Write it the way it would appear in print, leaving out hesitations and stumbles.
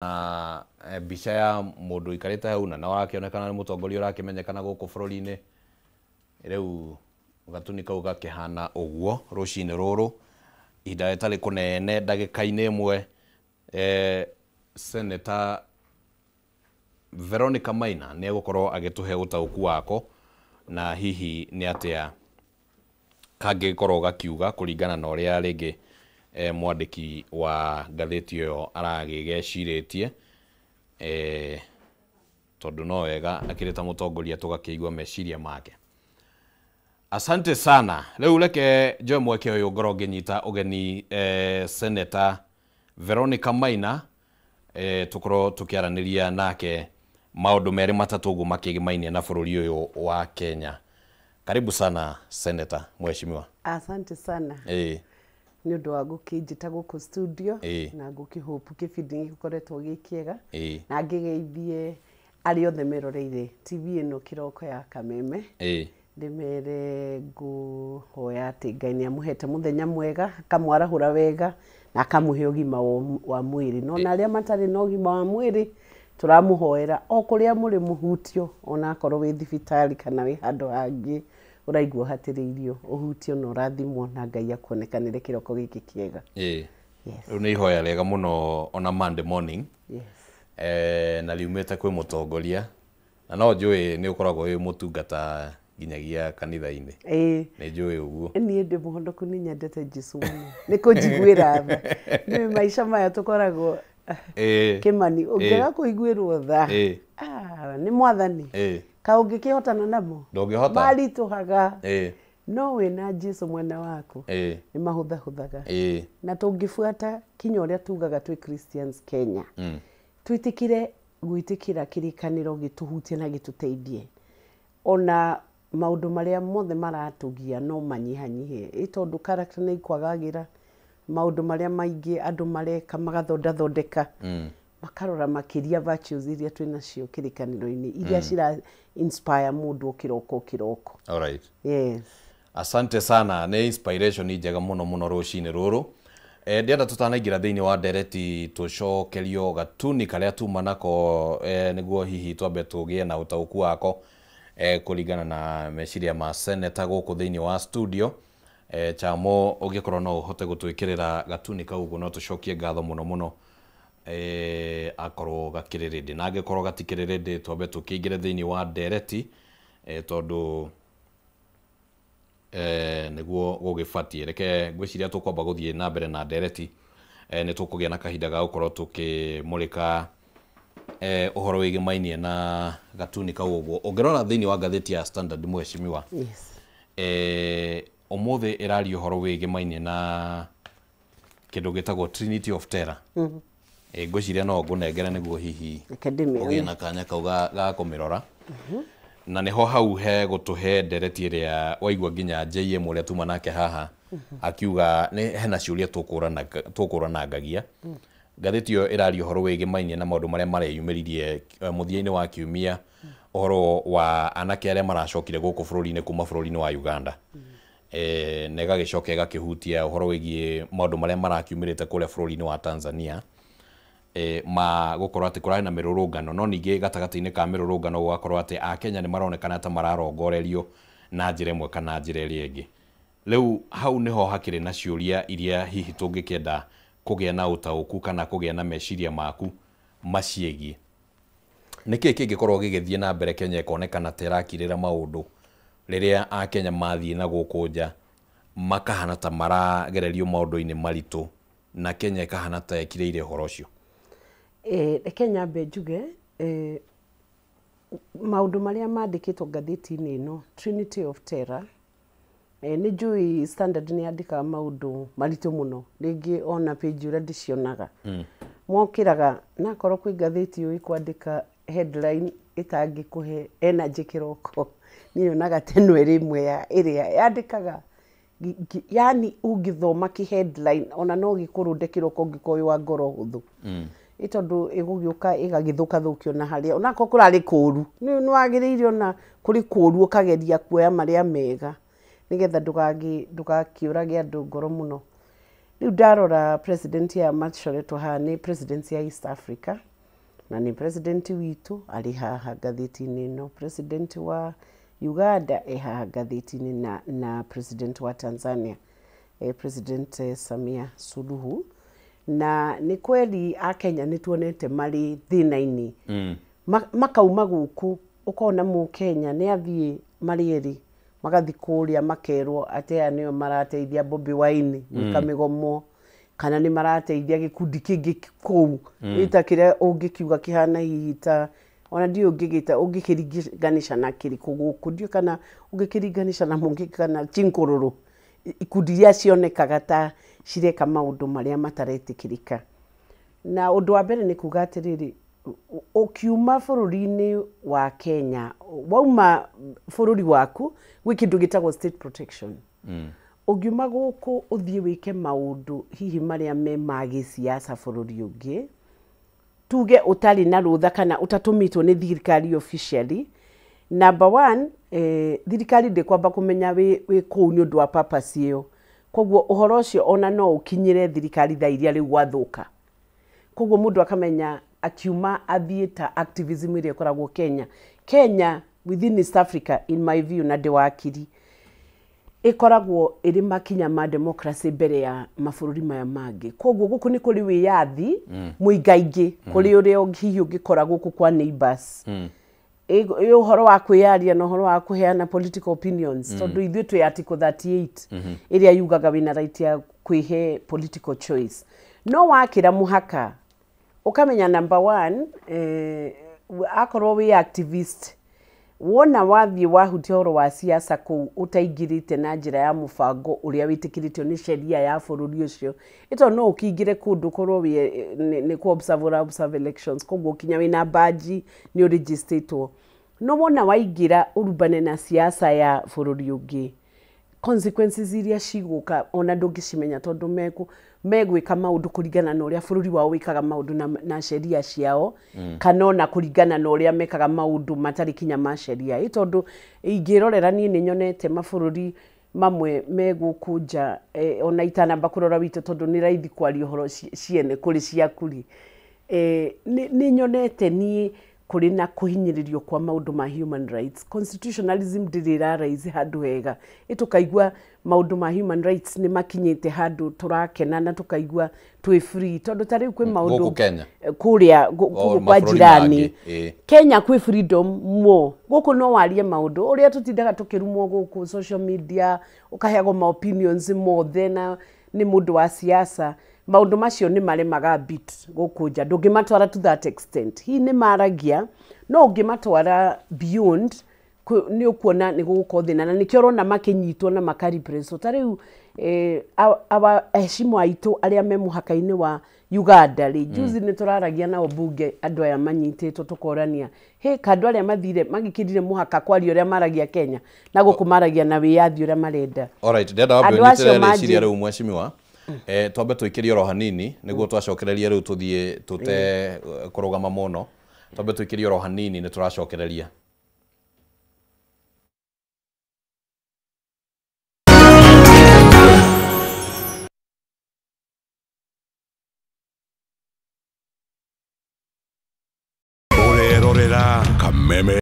Na mbica ya mũndũ ũikarĩte hau na no arakĩonekana nĩ mũtongoria ũrakĩmenyekana gũkũ bũrũri-inĩ. Rĩu gatuni kau gakĩhana ũguo rũcinĩ rũrũ, ihinda rĩtarĩ kũnene, ndagĩka-inĩ ĩmwe, Senator Veronica Maina nĩ egũkorwo agĩtũhe ũtaũku wako na hihi nĩ atĩa kangĩkorwo gakiuga kũringana na ũrĩa rĩngĩ mwandĩki wa ngathĩti ĩyo aragĩgecirĩtie, tondũ no wega akĩrĩ ta mũtongoria tũgakĩigua meciria make. Asante sana. Rĩu reke njoe mweke ũyũ ngorwo ngĩnyita ũgeni Senator Veronica Maina, tũkorwo tũkĩaranĩria nake maũndũ merĩ matatũ ũguo makĩgĩmainie na bũrũri ũyũ wa Kenya. Karibu sana, Senator, mheshimiwa. Asante sana nĩ ũndũ wa gũkĩnjĩta gũkũ studio na ngũkĩhope kĩbindi gĩkoretwo gĩ kĩega na ngĩgeithie arĩa othe meroreire TV ĩno kĩroko ya Kameme, ndĩmere ngũhoya atĩ Ngai nĩ amũhete mũthenya mwega, akamwarahũra wega na akamũhe ũgima wa mwĩrĩ. No na arĩa matarĩ na ũgima wa mwĩrĩ, tũramũhoera o kũrĩa mũrĩ mũhutio, ona akorwo wĩ thibitarĩ kana wĩ handũ hangĩ ũraigua ũhatĩrĩirio, ũhutio na ũrathimwo na Ngai akuonekanĩre kĩroko gĩkĩ kĩega. Yes. Rĩu nĩ ihoya rĩega mũno ona Monday morning. Yes. Na riumĩte kwĩ mũtongoria, na no njũĩ nĩ ũkoragwo wĩ mũtungata nginyagia kanitha-inĩ. Ĩĩ. Nĩ njũĩ ũguo. Niĩ ndĩ mũhonoku, nĩ nyendete Jesũ mũno, nĩ kũnjiguĩra tha. Nĩ maica maya tũkoragwo, Kĩmani, ũngĩaga kũiguĩrwo tha nĩ Mwathani, ka ũngĩkĩhotana namo? Ndũngĩhota. Maritũhaga, no wĩna Jesũ mwena waku nĩ mahũthahũthaga. Na tũngĩbuata kinya ũrĩa tugaga twĩ Christians Kenya, twĩtĩkĩre gwĩtĩkĩra kĩrĩkanĩro gĩtũhutie na gĩtũteithie, ona maũndũ marĩa mothe maratũgia no manyihanyihe, ĩ tondũ character nĩ ikwagagĩra, maũndũ marĩa maingĩ andũ mareka magathondathondeka, makarora makĩria virtues iria twĩ nacio kĩrĩkanĩro-inĩ iria cira inspire mũndũ o kĩroko o kĩroko. All right. Yes. Asante sana, nĩ inspiration njega mũno mũno rũcinĩ rũrũ. Ndĩrenda tũtanaingĩra thĩinĩ wa ndereti tũcokerio gatuni karĩa tuma nako, nĩguo hihi twambe tũgĩe na ũtaũku wako kũringana na meciria ma senator gũkũ thĩinĩ wa studio. Chamo, ũngĩkorwo no ũhote gũtwĩkĩrĩra gatuni kau ũguo no tũcokie ngatho mũno mũno, akorwo gakĩrĩ ready, na angĩkorwo gatikĩrĩ ready twambe tũkĩingĩre thĩinĩ wa ndereti, tondũ nĩguo gũgĩbatiĩ. Reke ngwĩciria tũkwamba gũthiĩ na mbere na ndereti, nĩ tũkũgĩa na kahinda ga gũkorwo tũkĩmũrĩka ũhoro wĩgĩmainie na gatuni kau ũguo. Ũngĩrora thĩinĩ wa ngathĩti ya Standard, mheshimiwa, ũmũthĩ ĩraria ũhoro wĩgĩmainie na kĩndũ gĩtagwo Trinity of Terror. Ngwĩciria no ngũnengere nĩguo hihi Reke ndĩmĩone. ũgĩe na kanya kau ga kũmĩrora, na nĩho hau he gũtũhe ndereti ĩrĩa waigua nginya JM ũrĩa tuma nake haha akiuga nĩ hena ciũria tũkũranangagia. Ngathĩti ĩyo ĩraria ũhoro wĩgĩmainie na maũndũ marĩa mareyumĩririe mũthia-inĩ wa kiumia, ũhoro wa anake arĩa maracokire gũkũ bũrũri-inĩ kuma bũrũri-inĩ wa Uganda, na ĩgagĩcoka ĩgakĩhutia ũhoro wĩgiĩ maũndũ marĩa marakiumĩrĩte kũrĩa bũrũri-inĩ wa Tanzania, ma gũkorwo atĩ kũrarĩ na mĩrũrũngano, no ningĩ gatagatĩ-inĩ ka mĩrũrũngano gũgakorwo atĩ Akenya nĩ maronekana ta mararongorerio na njĩra ĩmwe kana njĩra ĩrĩa ĩngĩ. Rĩu hau nĩho hakĩrĩ na ciũria iria hihi tũngĩkĩenda kũgĩa na ũtaũku kana kũgĩa na meciria maku maciĩgiĩ. Nĩkĩĩ kĩngĩkorwo gĩgĩthiĩ na mbere Kenya ĩkonekana ta ĩrakirĩra maũndũ rĩrĩa Akenya mathiĩ na gũkũ nja makahana ta maragererio maũndũ-inĩ maritũ na Kenya ĩkahana ta ĩkirĩire ũhoro ũcio? Reke nyambe njuge maũndũ marĩa mandĩkĩtwo ngathĩti-inĩ ĩno, Trinity of Terror, nĩ njũĩ Standard nĩ yandĩkaga maũndũ maritũ mũno, rĩngĩ ona page ũrĩa ndĩcionaga mokĩraga na akorwo kwĩ ngathĩti yũĩ kwandĩka headline ĩtangĩkũhe energy kĩroko, niĩ nyonaga ta ĩno ĩrĩ ĩmwe ya ĩrĩa yandĩkaga yani ũngĩthoma kĩ headline ona no gĩkũrũnde kĩroko ũngĩkorwo wĩ wa ngoro hũthũ, ĩ tondũ ĩgũgĩũka ĩgagĩthũkathũkio na harĩa onakorwo kũrarĩ kũru nĩ wagĩrĩire, ona kũrĩ kũru ũkageria kuoya marĩa mega nĩgetha ndũgakĩũrage andũ ngoro mũno. Rĩu ndarora president ya macoretwo haha nĩ president ya East Africa. Na nĩ president witũ arĩ haha ngathĩti-inĩ ĩno, president wa Uganda e haha ngathĩti-inĩ na president wa Tanzania, President Samia Suluhu. Na nĩ kweli a Kenya nĩ tuonete marĩ thĩna-inĩ. Makauma gũkũ ũkona mũkenya nĩ athiĩ marĩ erĩ magathiĩ kũrĩa makerwo atĩ aya nĩo marateithia Bobi Wine gwĩka mĩgomo kana nĩ marateithia gĩkundi kĩngĩ kũu ĩta kĩrĩa ũngĩkiuga kĩhana hihi ta ona ndiũĩ ũngĩgĩta ũngĩkĩringanisha na kĩrĩkũ gũkũ, ndiũĩ kana ũngĩkĩringanisha na mũngĩ kana chinkororo, ikundi iria cionekaga ta cireka maũndũ marĩa mataretĩkĩrĩka. Na ũndũ wa mbere nĩ kuga atĩrĩrĩ, ũkiuma bũrũri-inĩ wa Kenya, wauma bũrũri waku gwĩ kĩndũ gĩtagwo state protection. Ũngiuma gũkũ ũthiĩ wĩke maũndũ hihi marĩa me ma gĩsiasa bũrũri ũngĩ, tuge ũtarĩ na rũtha kana ũtatũmĩtwo nĩ thirikari officially, number one, thirikari ndĩkwamba kũmenya wĩ kũu nĩ ũndũ wa purpose ĩyo. Koguo ũhoro ũcio ona no ũkinyĩre thirikari thaa iria rĩu gwathũka. Koguo mũndũ akamenya akiuma athiĩ ta activism ĩrĩa ĩkoragwo Kenya. Kenya within East Africa in my view, na ndĩ wakiri, ĩkoragwo ĩrĩ makinya ma democracy mbere ya mabũrũri maya mangĩ. Koguo gũkũ nĩ kũrĩ wĩyathi mũingaingĩ kũrĩ ũrĩa hihi ũngĩkora gũkũ kwa neighbors. Ĩ ũhoro wa kwĩyaria na ũhoro wa kũheana political opinions, tondũ ithuĩ twĩ article 38 ĩrĩa yugaga wĩna right ya kwĩhe political choice. No wakĩra mũhaka ũkamenya number one, akorwo wĩ activist, wona wathiĩ wahutia ũhoro wa siasa kũu ũtaingĩrĩte na njĩra ya mũbango ũrĩa wĩtĩkĩrĩtio nĩ sheria ya bũrũri ũcio, ĩtondũ no ũkĩingĩre kũndũ ũkorwo wĩ nĩ kũ observe ũra observe elections, koguo kinya wĩna badge nĩ ũregistatwo. No wona waingĩra ũrumbane na siasa ya bũrũri ũngĩ, consequences iria cigũka ona ndũngĩcimenya, tondũ megwĩka maũndũ kũringana na ũrĩa bũrũri wao wĩkaga maũndũ na sheria ciao, kana ona kũringana na ũrĩa mekaga maũndũ matarĩ kinya ma sheria. Ĩ tondũ ingĩrorera niĩ nĩ nyonete mabũrũri mamwe me gũkũ nja, ona itanamba kũrora witũ tondũ nĩ raithi kwaria ũhoro ciene kũrĩ ciaku rĩ, nĩ nyonete niĩ kũrĩ na kũhinyĩrĩrio kwa maũndũ ma human rights. Constitutionalism ndĩrĩ ĩraraise handũ hega, ĩ tũkaigua maũndũ ma human rights nĩ makinyĩte handũ tũrakena na tũkaigua twĩ free, tondũ ta rĩu kwĩ maũndũ gũkũ Kenya kũrĩa gũkũ kwa jirani Kenya kwĩ freedom more. Gũkũ no warie maũndũ ũrĩa tũtindaga tũkĩrumwo gũkũ social media, ũkaheagwo ma opinions mothe na nĩ mũndũ wa siasa. Maũndũ macio nĩ maremaga bit gũkũ nja, ndũngĩmatwara to that extent. Hihi nĩ maragia, no ũngĩmatwara beyond nĩ ũkuona nĩ gũgũkorwo thĩna, na nĩkĩo ũrona makĩnyitwo na makarepresswo. Ta rĩu aheshimu aitũ arĩa me mũhaka-inĩ wa Uganda rĩ, juzi nĩ tũraragia nao bunge andũ aya manyitĩtwo, tũkorania hĩ ka andũ arĩa mathire magĩkĩrire mũhaka kwaria ũrĩa maragia Kenya na gũkũ maragia na wĩyathi ũrĩa marenda. Alright, ndĩrenda wambe ũnyitĩrĩre rĩciria rĩu mheshimiwa. Twambe tũikĩrie oro hanini nĩguo twacokereria rĩu tũthiĩ tũte kũrũgama mũno. Twambe tũikĩrie oro hanini nĩ tũracokereria. Ũrerorera Kameme.